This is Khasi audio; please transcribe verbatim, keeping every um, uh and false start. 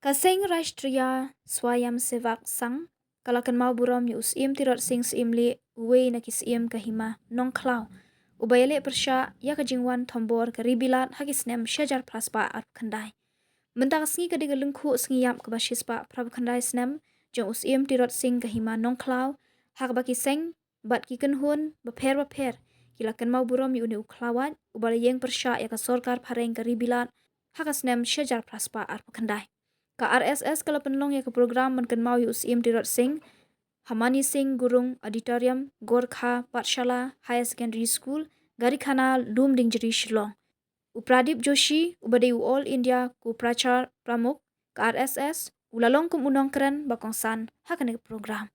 Ka Seng Rashtriya Swayamsevak Sangh ka la kynmaw burom ïa u Syiem Tirot Sing Syiem Lih, uwei na ki syiem ka Hima Nongkhlaw, uba ïaleh pyrshah ïa ka jingwan thombor ka Ri Bilat ha ki snem shi hajar phra spah arphew khyndai. Mynta ka sngi ka dei ka lyngkhuh sngi ïap kaba shi spah phra phew khyndai snem jong u Syiem Tirot Sing ka Hima Nongkhlaw, ha kaba ki seng bad ki kynhun bapher bapher ki la kynmaw burom ïa une u khlawait uba la ïeng pyrshah ïa ka sorkar phareng ka Ri Bilat ha ka snem shi hajar phra spah arphew khyndai. Ka R S S ka la pynlong ïa ka program ban kynmaw ïa u Syiem Tirot Sing ha Mani Singh Gurung Auditorium, Gorkha Pathshala Higher Secondary School, Garikhana, Lumdiengjri, Shillong. U Pradip Joshi, uba dei u All India Kuprachar Pramukh ka R S S, u la long kum u nongkren ba kongsan ha kane ka program.